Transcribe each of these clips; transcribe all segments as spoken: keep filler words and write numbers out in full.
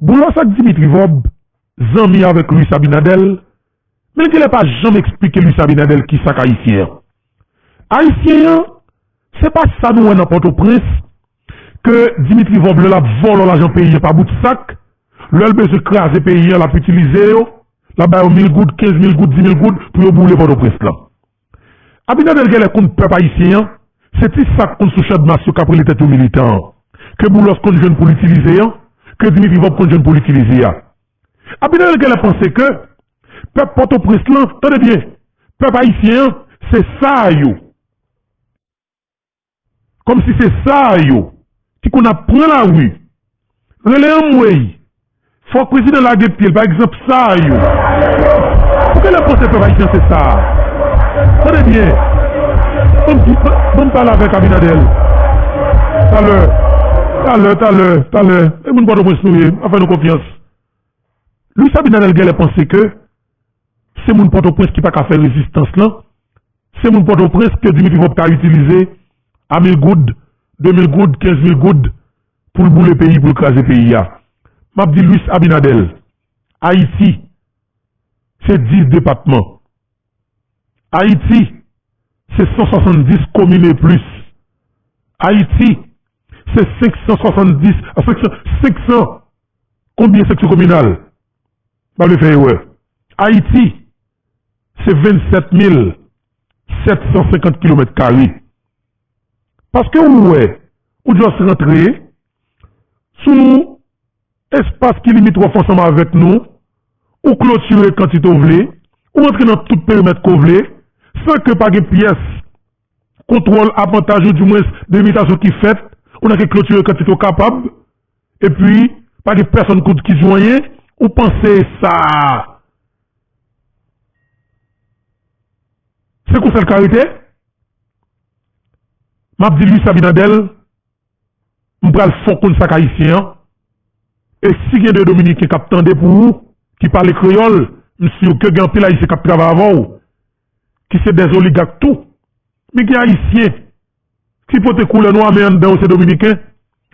Boulos ak Dimitri Vorbe zanmi avèk Luis Abinader, men l genlè pa janm eksplike Luis Abinader kisa k Ayisyen an. Ayisyen an, se pa sa nou wè nan Pòtoprens, ke Dimitri Vorbe, lè l ap vòlò lajan peyi an pa bout sak, lè l bezwen kraze peyi an, l ap itilize yo, l ap ba yo mil goud, kenz mil goud, di mil goud pou yo boule Pòtoprens lan. Abinader genlè konn pèp ayisyen an, se ti sa k konn sou Chadmas yo k ap rele tèt yo militan an, ke Boulos konn jwenn pou l itilize an, ke Dimitri Vorbe konn jwenn pou l itilize a. Abinader genlè panse ke pèp Pòtoprens lan, tande byen, pèp ayisyen an, se sa yo. Kòmsi se sa yo ki konn ap pran lari, rele anmwey, fòk prezidan lage pye l, pa egzanp, sa yo. Ou genlè panse pèp ayisyen se sa? Tande byen. Ban m di, ban, ban m pale avèk Abinader. Talè, talè, talè, talè. E moun Pòtoprens nou ye, n ap fè nou konfyans. Luis Abinader genlè panse ke se moun Pòtoprens ki pa ka fè rezistans lan, se moun Pòtoprens ke Dimitri Vorbe ka itilize a mil goud, de mil goud, kenz mil goud pou l boule peyi, pou l kraze peyi a. M ap di Luis Abinader, Ayiti, se dis depatman. Ayiti, se san swasanndis komin e plis. Ayiti, se senk san swasanndis, a, senk san, senk san, konbyen seksyon kominal? M pa vle fè erè. Ayiti, se vennsèt mil sèt san senkant kilomèt kare. Paske ou wè, ou just rantre sou espas ki limitwòf ansanm avèk nou, ou klotire kantite w vle, ou rantre nan tout perimèt ke w vle, san ke pa gen pyès kontwòl, avantaj oudimwens delimitasyon ki fèt, ou nan ke klotire kantite w kapab, epi pa gen pèsonn kont ki di w anyen, ou panse sa se konsa l ka rete? M ap di Luis Abinader, m pral fè w konn sa k Ayisyen an. E si gen de Dominiken k ap tande pou ou, ki pale kreyòl, m si ke gen anpil Ayisyen k ap travay avè w, ki se dè oligak tou. Men gen Ayisyen ki pote koulè nwa, men anndan yo se Dominiken.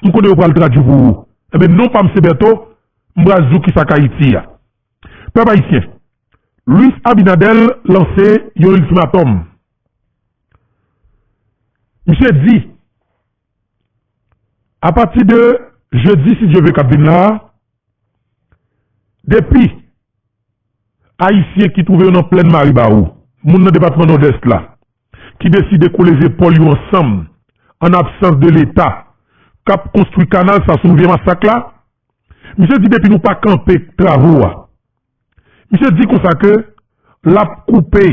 M konnen yo pral tradui pou ou. Enben, non pa m se Bèto, m pral di w kisa k Ayiti a. Pèp ayisyen, Luis Abinader lanse yon iltimatòm. Misye di, apati de jedi, si Dye vle, k ap vin la a, depi Ayisyen ki twouve yo nan plèn Maribawou, moun nan depatman Nòdès la, ki deside kole zepòl yo ansanm, an absans de Leta, k ap konstwi kanal sa sou Rivyè Masak la, misye di depi nou pa kanpe travo a, misye di konsa ke l ap koupe,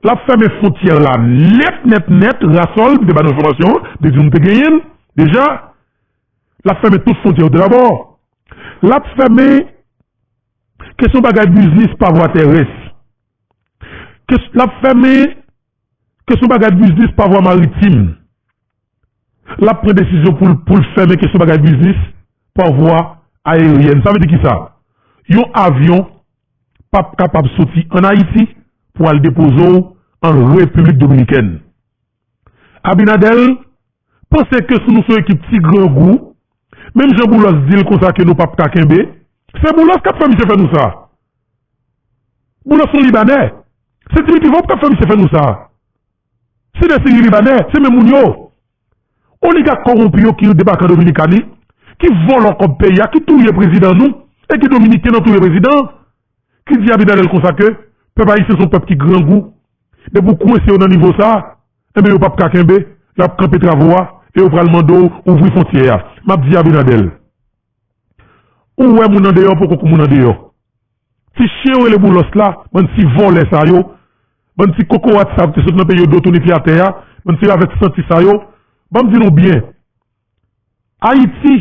l ap fèmen fwontyè la nèt, nèt, nèt, rasòl, m te ba nou enfòmasyon an, m te di nou te genyen l deja, l ap fèmen tout fwontyè yo dabò. L ap fèmen kesyon bagay biznis pa vwa terès. Kes-, l ap fèmen kesyon bagay biznis pa vwa maritim. L ap pran desizyon pou l, pou l fèmen kesyon bagay biznis pa vwa ayeryèn. Sa vle di kisa? Yon avyon p ap kapab soti ann Ayiti pou al depoze w an Repiblik Dominikèn. Abinader panse ke si nou se yon ekip ti grangou, menm jan Boulos di l konsa ke nou p ap ka kenbe, se Boulos k ap fè misye fè nou sa. Boulos se yon Libanè. Se Dimitri Vorbe k ap fè misye fè nou sa. Se de Siri Libanè, se menm moun yo. Oligak kòwonpi yo ki debake an Dominikani, ki vòlò kòb peyi a, ki touye prezidan nou, e ki Dominiken nan touye prezidan, ki di Abinader konsa ke pèp ayisyen se yon pèp ki grangou. Depi w kwense yo nan nivo sa a, enben yo p ap ka kenbe, y ap kanpe travo a, e yo pral mande w ouvri fwontyè a. M ap di Abinader, ou wè moun andeyò poko kou moun andeyò. Ti chen yo rele Boulos la, bann ti vòlè sa yo, bann ti kokorat sa yo ki te sot nan peyi yo do tounen pye atè a, bann ti ravèt santi sa yo, ban m di nou byen, Ayiti,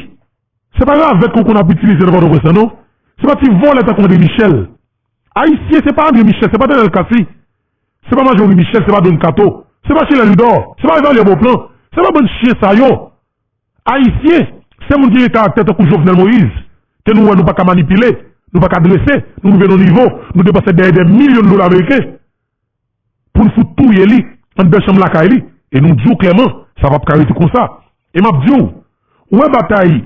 se pa ravèt kòkon n ap itilize nan Pòtoprens lan non. Se pa ti vòlè tankou André Michel. Ayisyen, se pa André Michel, se pa Daniel Cassy, se pa Marjorie Michel, se pa Don Kato, se pa Sheila Louidor, se pa Evarlien Beauplan, se pa bann chen sa yo. Ayisyen, se moun ki gen karaktè tankou Jovenel Moïse, ke nou wè nou pa ka manipile, nou pa ka drese, nou rive nan nivo, nou depanse dèyè dè milyon dola ameriken pou n fout touye li anndan chanm lakay li. E nou di w klèman, sa p ap ka rete konsa. E m ap di w, ou wè batay,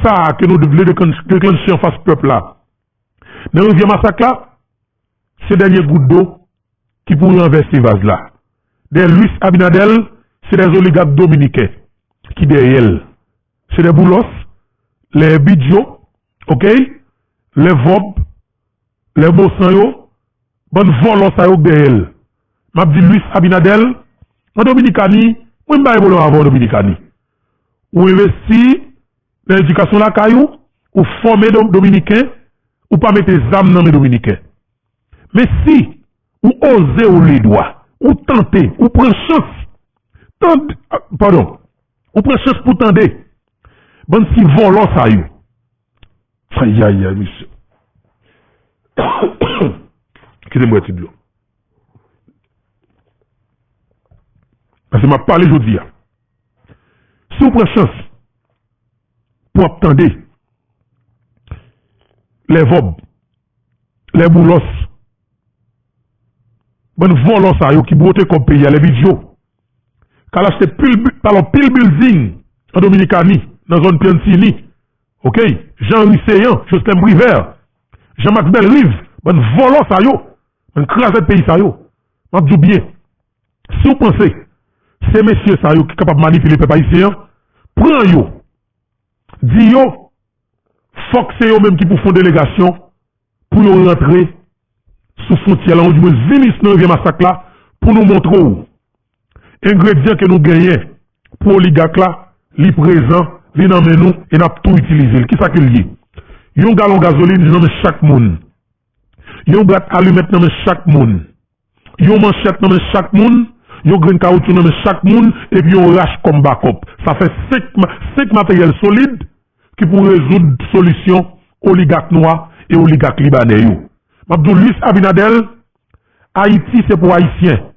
sa a ke nou vle deklanch-, deklanche anfas pèp la, nan Rivyè Masak la, se dènye gout dlo ki pou ranvèse vaz la. Dèyè Luis Abinader, se dè oligak dominiken ki dèyè l. Se dè Boulos, lè Bidjo, oke, lè Vòb, lè Bosan yo, bann vòlò sa yo k dèyè l. M ap di Luis Abinader, an Dominikani, mwen m pa gen pwoblèm avè w an Dominikani. Ou envesti nan edikasyon lakay ou, ou fòme do-, Dominiken, ou pa mete zam nan men Dominiken. Men si ou oze oule dwa, ou tante, ou pran chans, tande, ah, padon, ou pran chans pou tande bann ti vòlò sa yo. Ayayay, mesye. Kite m bwè ti dlo. Paske m ap pale jodi a. Si w pran chans pou w ap tande lè Vòb, lè Boulos, bann vòlò sa yo ki bwote kòb peyi a, lè Bidjo, k al achte pil bi-, talò pil building an Dominikani, nan zòn Piantini, oke, Jean Henry Céant, Joslin Privert, Jean Max Bellerive, bann vòlò sa yo, bann krazèt peyi sa yo. M ap di w byen, si w panse se mesye sa yo ki kapab manipile pèp ayisyen an, pran yo, di yo, fòk se yo menm ki pou fè yon delegasyon pou yo rantre sou fwontyè la, oudimwens vin isit nan Rivyè Masak la, pou nou montre w engredyan ke nou genyen pou oligak la, li prezan, li nan men nou, e n ap tou itilize l. Kisa ke l ye? Yon galon gazolin, li nan men chak moun. Yon bwat alimèt nan men chak moun. Yon manchèt nan men chak moun, yon grenn kawotchou nan men chak moun, epi yon rach kòm bakòp. Sa fè senk ma-, senk materyèl solid ki pou rezoud solisyon oligak nwa e oligak libanè yo. M ap di w, Luis Abinader, Ayiti se pou Ayisyen.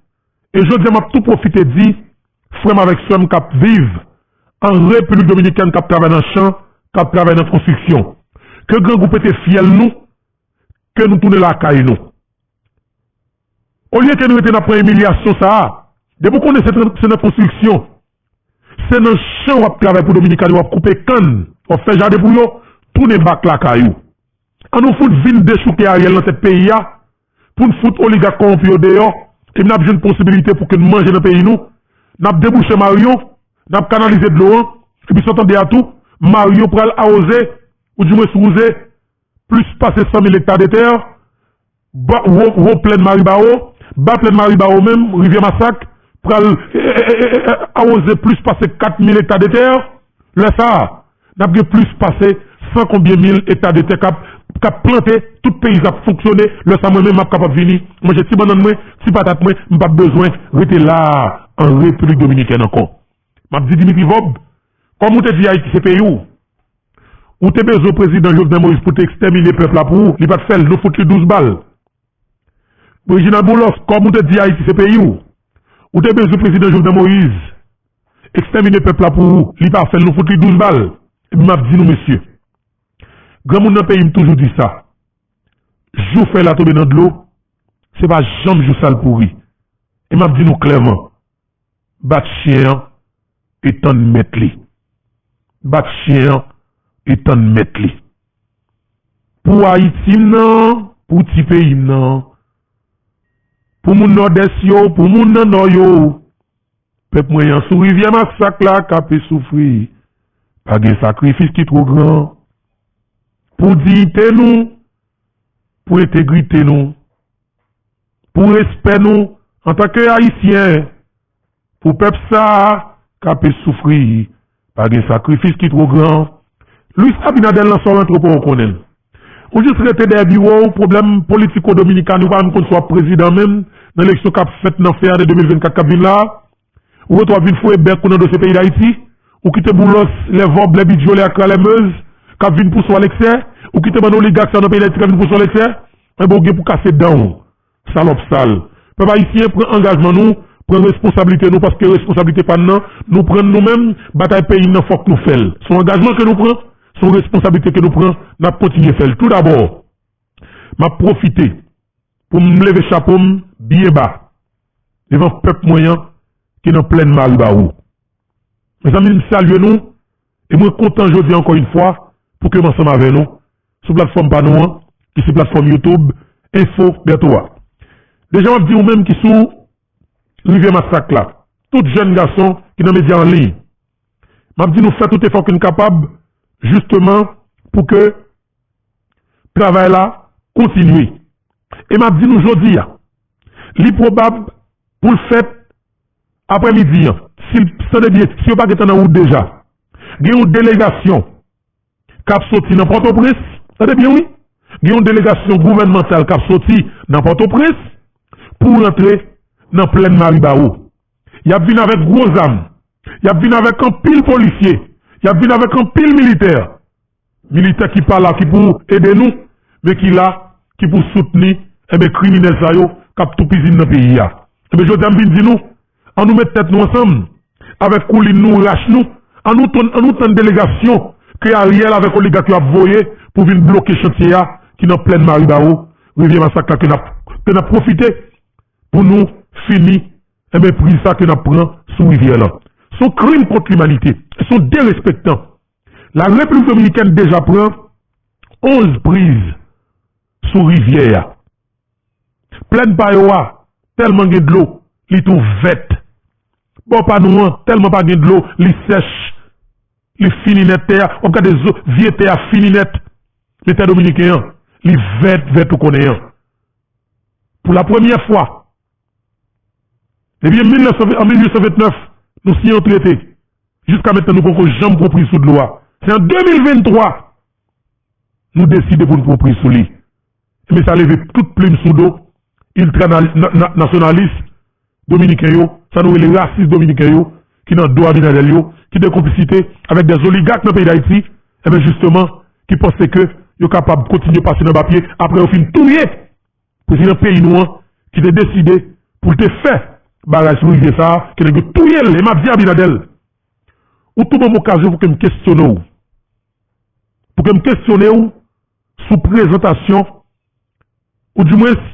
E jodi a, m ap tou pwofite di frè m avèk sè m k ap viv an Repiblik Dominikèn, k ap travay nan chan, k ap travay nan konstriksyon, ke grangou pete fyèl nou, ke nou tounen lakay nou. Olye ke nou rete n ap pran imilyasyon sa a, depi w konnen se, se nan konstriksyon, se nan chan w ap travay pou Dominikani, w ap koupe kann, w ap fè jaden pou yo, tounen bak lakay ou. An nou fout vin dechouke Ariel nan tèt peyi a, pou n fout oligak kòwonpi yo deyò, epi n ap jwenn posibilite pou ke n manje nan peyi nou, n ap debouche Marion, n ap kanalize dlo an, epi sa w tande a tou, Marion pral awoze, oudimwens wouze, plis pase san mil ekta de tè, ba, wo, wo plèn Maribawo, ba plèn Maribawo menm, Rivyè Masak, pral, e, e, e, e, e, awoze plis pase kat mil ekta de tè. Lè sa a, n ap gen plis pase san konbyen mil ekta de tè k ap, k ap plante, tout peyi ap fonksyone. Lè sa a, mwen menm, m ap kapab vini manje ti bannann mwen, ti patat mwen, m p ap bezwen rete la a, an Repiblik Dominikèn ankò. M ap di Dimitri Vòb, kòm ou te di Ayiti se peyi w, ou te bezwen prezidan Jovenel Moïse pou te ekstèmine pèp la pou ou, li pa t fè l, nou fout li douz bal. Reginald Boulos, kòm ou te di Ayiti se peyi w, ou te bezwen prezidan Jovenel Moïse ekstèmine pèp la pou ou, li pa fè l, nou fout li douz bal. Epi m ap di nou, mesye, granmoun nan peyi m toujou di sa, jou fèy la tonbe nan dlo, se pa janm jou sa l pouri. E m ap di nou klèman, bat chen an e tann mèt li. Bat chen an e tann mèt li. Pou Ayiti m nan, pou ti peyi m nan, pou moun Nòdès yo, pou moun nan Nò yo, pèp mwen an sou Rivyè Masak la k ape soufri. Pa gen sakrifis ki twò gran pou diyite nou, pou entegrite nou, pou respè nou antanke Ayisyen, pou pèp sa a k ape soufri. Pa gen sakrifis ki twò gran. Luis Abinader, nan sa w rantre w pa w konnen l. Ou jis rete dèyè biwo w, pwoblèm politiko-dominikan, ou pa menm konn si w ap prezidan menm nan eleksyon k ap fèt nan fen ane de mil vennkat k ap vin la a. Ou rete w ap vin foure bèk ou nan dosye peyi Dayiti. Ou kite Boulos, lè Vòb, lè Bidjo, lè Akra, lè Meuse k ap vin pouse w alèksè. Ou kite bann oligak sa yo nan peyi Dayiti k ap vin pouse w alèksè. Enben, ou gen pou kase dan w, salòp sal. Pèp ayisyen, pran angajman nou, pran responsablite nou, paske responsablite pa n nan, nou pran n nou menm, batay peyi n nan fòk nou fè l. Se yon angajman ke nou pran, se yon responsablite ke nou pran, n ap kontinye fè l. Toudabò, m ap pwofite pou m leve chapo m byen ba devan pèp mwen an ki nan plèn Maribawo. Mezanmi, m salye nou e mwen kontan jodi a ankò yon fwa pou ke m ansanm avè nou sou platfòm pa nou an, ki se platfòm YouTube Info Bertho a. Deja, m ap di ou menm ki sou Rivyè Masak la, tout jèn gason ki nan medya an liy, m ap di nou fè tout efò ke n kapab, jisteman, pou ke travay la kontinye. E m ap di nou jodi a, li pwobab pou l fèt aprèmidi an, si l, tande byen, si yo pa gentan nan wout deja. Gen yon delegasyon k ap soti nan Pòtoprens, tande byen wi, gen yon delegasyon gouvènmantal k ap soti nan Pòtoprens pou rantre nan plèn Maribawo. Y ap vin avèk gwo zam, y ap vin avèk anpil polisye, y ap vin avèk anpil militè. Militè ki pa la ki pou ede nou, men ki la ki pou soutni, enben, kriminèl sa yo k ap toupizin nan peyi a. Enben, jodi a, m vin di nou, ann nou met tèt nou ansanm avèk koulin nou, rach nou, ann nou tann, ann nou tann delegasyon ke Ariel avèk oligak yo ap voye pou vin bloke chantye a ki nan plèn Maribawo, Rivyè Masak la, ke n ap, ke n ap pwofite pou nou fini, enben, priz sa ke n ap pran sou rivyè lan. Se yon krim kont limanite. Se yon derespektan. La Repiblik Dominikèn deja pran onz priz sou rivyè a. Plèn pa yo a, tèlman gen dlo, li tou vèt. Bò pa nou an, tèlman pa gen dlo, li sèch. Li fini nèt, tè a, w ap gade zo, vye tè a fini nèt. Men tè dominiken an, li vèt, vèt ou konnen an. Pou la premyè fwa, depi mil nèf san, an mil uit san vennèf, nou siyen yon trete. Jiska mentnan, nou poko janm pran priz sou dlo a. Se an de mil venntwa, nou deside pou n pran priz sou li. Ebyen, sa leve tout plim sou do iltra na-, na-, na-, nasyonalis dominiken yo, sa nou rele rasis dominiken yo, ki nan do Abinader yo, ki te konplisite avèk dè oligak nan peyi Dayiti, ebyen, jisteman, ki panse ke yo kapab kontinye pase nan ba pye apre yo fin touye prezidan peyi nou an, ki te deside pou l te fè baraj sou rivyè sa a, ke nèg yo touye l, e m ap di Abinader, ou tou ban m okazyon pou ke m kesyone w. Pou ke m kesyone w sou prezantasyon, oudimwens,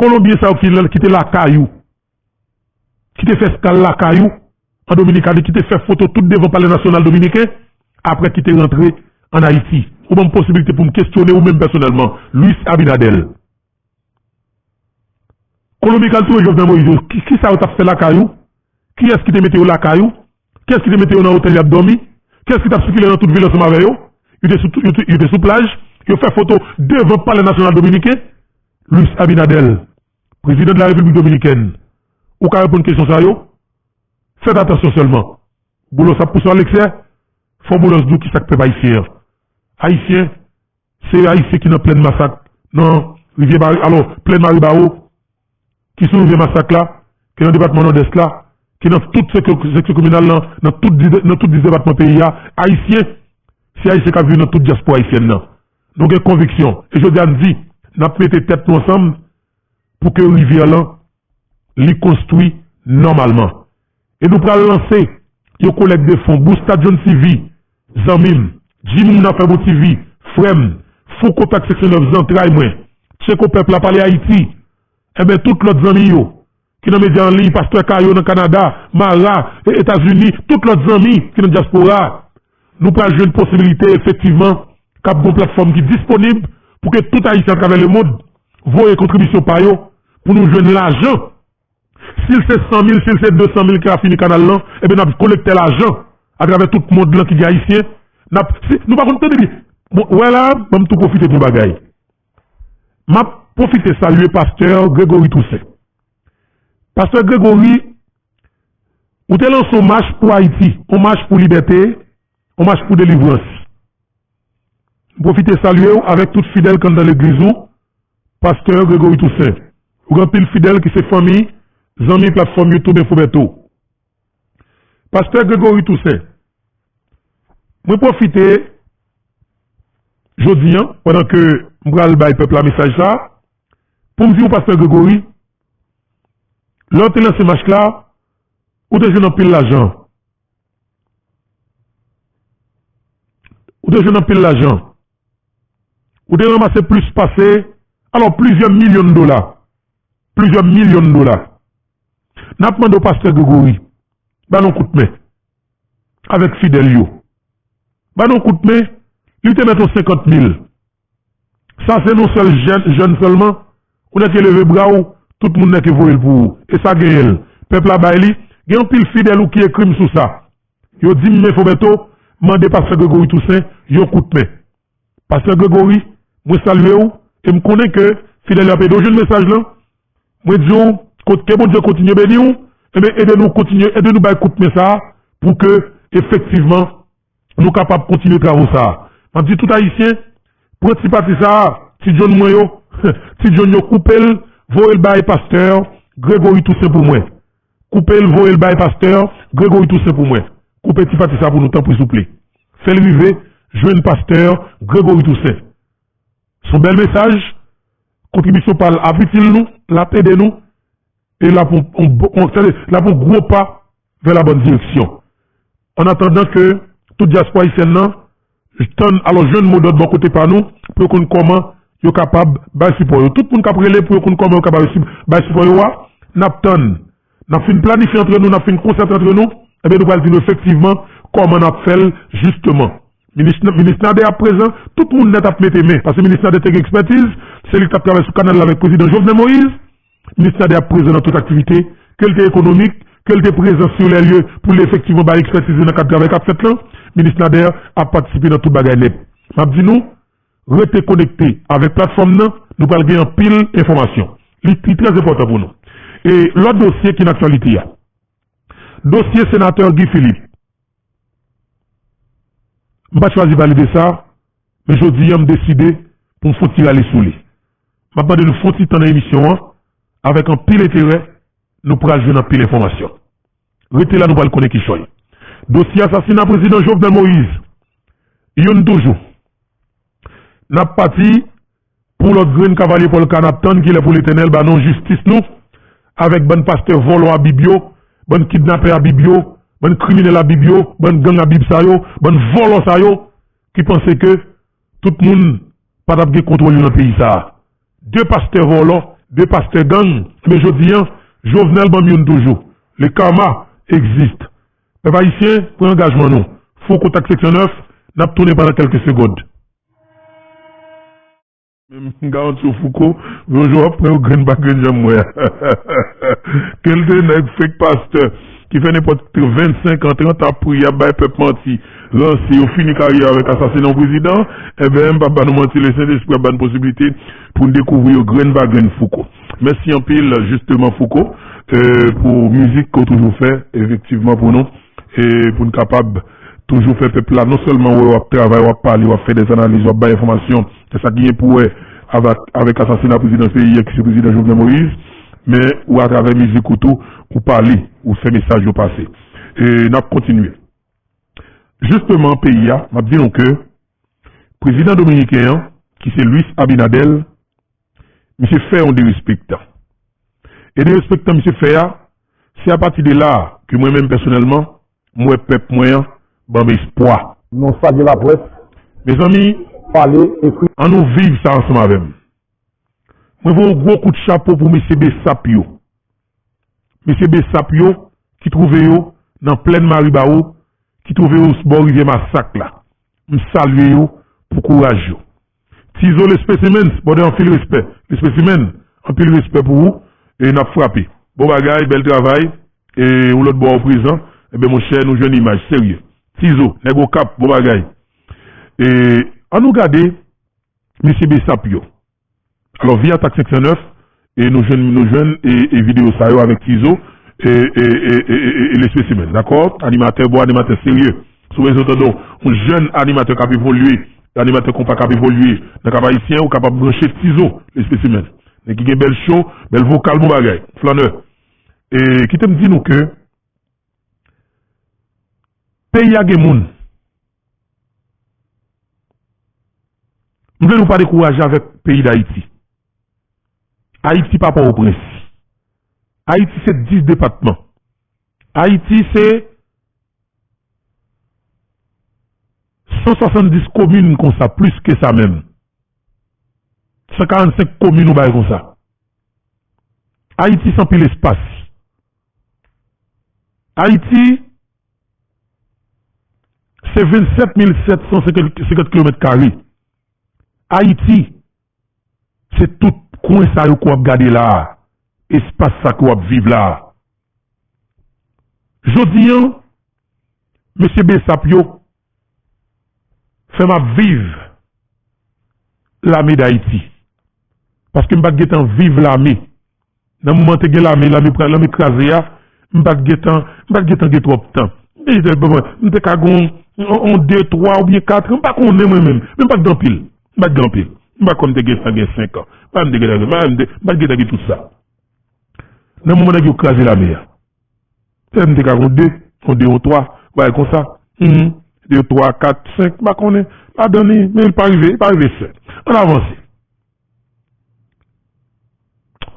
Kolonbyen sa yo ki, ki te lakay ou, ki te fè eskal lakay ou an Dominikani, ki te fè foto tout devan Palè Nasyonal Dominiken, apre ki te rantre ann Ayiti. Ou ban m posibilite pou m kesyone ou menm pèsonèlman, Luis Abinader. Kolonbyen k al touye Jovenel Moïse yo, ki, kisa yo t ap fè lakay ou? Kiyès ki te mete yo lakay ou? Kiyès ki te mete yo nan otèl y ap dòmi? Kiyès ki t ap sikile nan tout vil ansanm avè yo? Yo te sou, yo te, yo te sou plaj, yo fè foto devan Palè Nasyonal Dominiken. Luis Abinader, prezidan de la Repiblik Dominikèn, ou ka reponn kesyon sa yo? Fèt atansyon sèlman. Boulos ap pouse w a leksè, fò Boulos di w kisa k pèp ayisyen an. Ayisyen, se Ayisyen ki nan plèn Masak, nan rivyè Mari, alò, plèn Maribawo, ki sou rivyè Masak la, ki nan depatman Nòdès la, ki nan tout seksyon, seksyon kominal lan, nan tout dis, nan tout dis depatman peyi a, Ayisyen, se Ayisyen k ap viv nan tout dyaspora ayisyèn nan. Nou gen konviksyon, e jodi a n di, n ap mete tèt nou ansanm pou ke rivyè lan li konstwi nòmalman. E nou pral lanse yon kolèk de fon. Gustave John Sivy, zanmi m, Jimmy Moun Afè Bon T V, frè m, Fou Kontak seksyon nèf, zantray mwen, Tcheko Pèp la, Pale Ayiti, enben, tout lòt zanmi yo ki nan medya an liy, Pastè Kayo nan Kanada, Mara, e, Etazini, tout lòt zanmi ki nan dyaspora a, nou pral jwenn posibilite, efektivman, k ap gon platfòm ki disponib pou ke tout Ayisyen atravè lemonn voye kontribisyon pa yo pou nou jwenn lajan. Si l se san mil, si l se de san mil ki ka fini kanal lan, ebyen, n ap kolekte lajan atravè tout mond lan ki gen Ayisyen. N ap, si, nou pa konn tande byen. Bon, wè la, ban m tou pwofite pou bagay. M ap pwofite salye pastè Gregory Toussaint. Pastè Gregory, ou te lanse yon mach pou Ayiti, yon mach pou libète, yon mach pou delivrans. M pwofite salye w avèk tout fidèl k anndan legliz ou, pastè Gregory Toussaint. Ou gen anpil fidèl ki se fanmi, zanmi platfòm YouTube Info Bertho. Pastè Gregory Toussaint, mwen pwofite jodi an, pandan ke m pral bay pèp la mesaj sa, pou m di w, pastè Gregory, lè w te lanse mach la, ou te jwenn anpil lajan. Ou te jwenn anpil lajan. Ou te ranmase plis pase, alò, plizyè milyon dola. Plizyè milyon dola. N ap mande w, pastè Gregory, ba nou kout men avèk fidèl yo. Ban nou kout men, li te mèt yon senkant mil. Sa se nou sèl jèn, jèn sèlman. Ou nèk leve bra w, tout moun nèk voye l pou ou. E sa genyen l. Pèp la bay li. Gen anpil fidèl ou ki ekri m sou sa. Yo di m, men Fobeto, mande pastè Gregory Toussaint yon kout men. Pastè Gregory, mwen salye w, e m konnen ke fidèl yo ap ede w jwenn mesaj lan. Mwen di w, kot ke Bondye kontinye beni w, enben ede nou kontinye, ede nou bay kout men sa a, pou ke efektivman nou kapab kontinye travo sa a. M ap di tout Ayisyen, pran ti pati sa a, ti John mwen yo, ti John yo koupe l, voye l bay pastè Gregory Toussaint pou mwen. Koupe l, voye l bay pastè Gregory Toussaint pou mwen. Koupe ti pati sa pou nou, tanpri, souple. Fè l rive jwenn pastè Gregory Toussaint. Se yon bèl mesaj. Kontribisyon pa l ap itil nou, l ap ede nou, e l ap yon, yon bon, yon, tande, l ap yon gwo pa vè la bòn direksyon. An atandan ke tout dyaspora ayisyèn nan tann, alò, jwenn modòd bò kote pa nou, pou yo konn kòman yo kapab bay sipò yo. Tout moun k ap rele pou yo konn kòman yo kapab si-, bay sipò yo a, n ap tann. N ap fin planifye antre nou, n ap fin konsète antre nou, ebyen, nou pral di nou efektivman kòman n ap fè l, jisteman. Minis, minis Nader ap prezan, tout moun nèt ap mete men, paske minis Nader te gen ekspètiz, se li k t ap travay sou kanal la avèk prezidan Jovenel Moïse. Minis Nader ap prezan nan tout aktivite, ke l te ekonomik, ke l te prezan sur les lieux pou l efektivman bay ekspètiz li nan kad travay k ap fèt lan. Minis Nader ap patisipe nan tout bagay nèt. M ap di nou, rete konekte avèk platfòm nan, nou pral gen anpil enfòmasyon. Li, li trè enpòtan pou nou. E lòt dosye ki nan aktyalite a, dosye senatè Guy Philippe. M pa t chwazi pale de sa, men jodi a m deside pou m fè yon ti rale sou li. M ap mande nou fè yon ti tan nan emisyon an, avèk anpil enterè, nou pral jwenn anpil enfòmasyon. Rete la, nou pral konnen kichòy. Dosye asasina prezidan Jovenel Moïse, youn toujou. N ap pati pou lòt grenn kavalye pòlka, n ap tann kilè pou Letènèl ba nou jistis nou, avèk bann pastè vòlò a Bib yo, bann kidnapè a Bib yo, bann kriminèl a Bib yo, bann gang a Bib sa yo, bann vòlò sa yo, ki panse ke tout moun pa t ap gen kontwòl yo nan peyi sa a. De pastè vòlò, de pastè gang, men jodi a, Jovenel ban m youn toujou. Le karma existe. Pèp ayisyen, pran angajman nou. Fouco Tactique seksyon nèf, n ap tounen pandan kèlke segond. Men m garanti w, Fouco, yon jou w ap pran yon grenn pa grenn jan m wè a. Ke l te nèg fake pastè ki fè nenpòt vennsenk an, trant an ap priye, ap bay pèp manti, ranse, yo fini karyè avèk asasina yon prezidan, enben, m p ap ba nou manti, Lesentespri ap ba n posiblite pou n dekouvri yo grenn pa grenn, Fouco. Mèsi anpil, jisteman, Fouco, euh, pou mizik ke w toujou fè, efektivman, pou nou, e pou n kapab toujou fè pèp la non sèlman wè w ap travay, w ap pale, w ap fè dèzanaliz, w ap bay enfòmasyon, se sa ki gen pou wè avèk, avèk asasina prezidan peyi a, ki se prezidan Jovenel Moïse, men ou atravè mizik ou tou, ou pale, ou fè mesaj yo pase. E n ap kontinye. Jisteman, peyi a, m ap di nou ke prezidan dominiken an, ki se Luis Abinader, misye fè yon derespektan. E derespektan misye fè a, se apati de la ke mwen menm pèsonèlman, m wè pèp mwen an ban m espwa. Non, salye laprès. Mezanmi, pale, ekri. An nou viv sa ansanm avè m. Mwen voye yon gwo kout chapo pou mesye Besap yo. Mesye Besap yo ki twouve yo nan plèn Maribawo, ki twouve yo bò rivyè Masak la. M salye yo pou kouraj yo. Tizo Lespesimens, brother, anpil respè. Lespesimens, anpil respè pou ou. E n ap frape. Bon bagay, bèl travay. E yon lòt bò ou prezan. Enben, monchè, nou jwenn imaj serye. Tizo, nèg Okap, bon bagay. E an nou gade mesye Besap yo. Alò, Via Atak senk san nèf, e nou jwenn, nou jwenn, e, e videyo sa yo avèk Tizo, e, e, e Lespesimens, dakò? Animatè, bon animatè serye. Si w bezwen tande yon jèn animatè k ap evolye, animatè konpa k ap evolye nan Kap Ayisyen, ou kapab branche Tizo Lespesimens. Nèg ki gen bèl cho, bèl vokal, bon bagay. Flannè. E kite m di nou ke peyi a gen moun. M vle nou pa dekouraje avèk peyi Dayiti. Ayiti pa Pòtoprens. Ayiti se dis depatman. Ayiti se san swasanndis komin konsa, plis ke sa menm. San karannsenk komin ou bay konsa. Ayiti se anpil espas. Ayiti Se vennsèt mil sèt san senkant kilomèt kare. Ayiti, se tout kwen sa yo ke w ap gade la a, espas sa ke w ap viv la a. Jodi a, mesye Bsap yo fè m ap viv Lame d Ayiti. Paske m pa t gentan viv lame. Nan moman te gen lame, lame, lame kraze a, m pa t gentan, m pa t gentan gen twòp tan. M te, m te ka gen yon, yon de, twa oubyen kat, m pa konnen mwen menm, men m pa t gen anpil. M pa t gen anpil. M pa konn te gen san gen senk an. Pa m te gentan gen, pa m te, m pa t gentan gen tout sa. Nan moman nèg yo kraze lame a, se m te ka gen de, yon de, yon twa, bagay konsa. Mhm. De, twa, kat, senk, m pa konnen. Ladan li, men li pa rive, li pa rive senk. Ann avanse.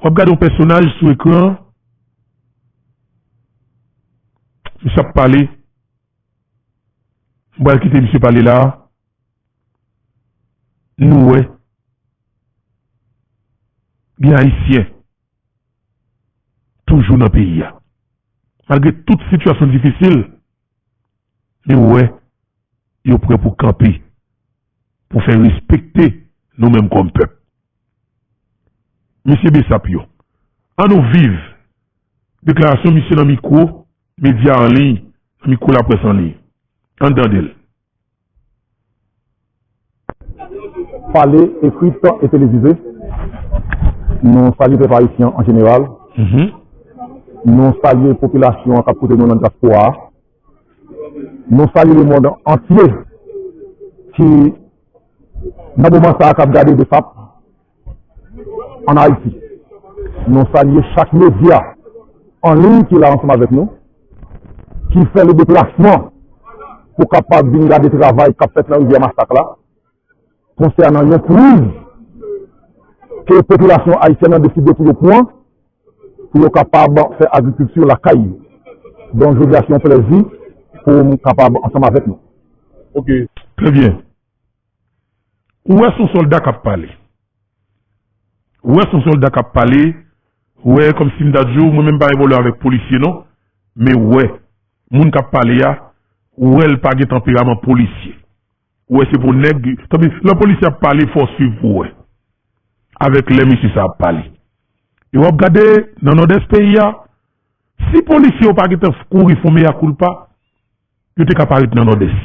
W ap gade yon pèsonaj sou ekran an. Misye ap pale. M pral kite misye pale la a. Nou wè. Gen Ayisyen toujou nan peyi a. Malgre tout sitiyasyon difisil, men ou wè, yo prè pou kanpe, pou fè respekte nou menm kòm pèp. Mesye Bsap yo, ann nou viv deklarasyon misye nan mikwo medya an liy, nan mikwo laprès an liy. Ann tande l. Pale, ekrit e televize. Nou salye pèp ayisyen an jeneral. Nou salye popilasyon an k ap koute nou nan dyaspora a. Nou salye lemonn antye ki nan moman sa a k ap gade Bsap ann Ayiti. Nou salye chak medya an liy ki la ansanm avèk nou, ki fè le deplasman pou kapab vin gade travay k ap fèt nan rivyè Masak la, konsènan yon priz ke popilasyon ayisyèn nan deside pou yo pran, pou yo kapab fè agrikilti lakay yo. Donk, jodi a se yon plèzi pou m kapab ansanm avèk nou. Ok. Trè byen. Ou wè se yon sòlda k ap pale. Ou wè se yon sòlda k ap pale. Ou wè kòmsi m ta di w, mwen menm m pa gen pwoblèm avèk polisye non. Men ou wè, moun k ap pale a, ou wè l pa gen tanperaman polisye. Ou wè se pou nèg, tanpri, lè polisye ap pale, fò w swiv pou w wè. Avèk lè mesye sa ap pale. E w ap gade, nan Nòdès peyi a, si polisye yo pa gentan kouri fè yon meyakoulpa, yo te ka pa ret nan Nòdès.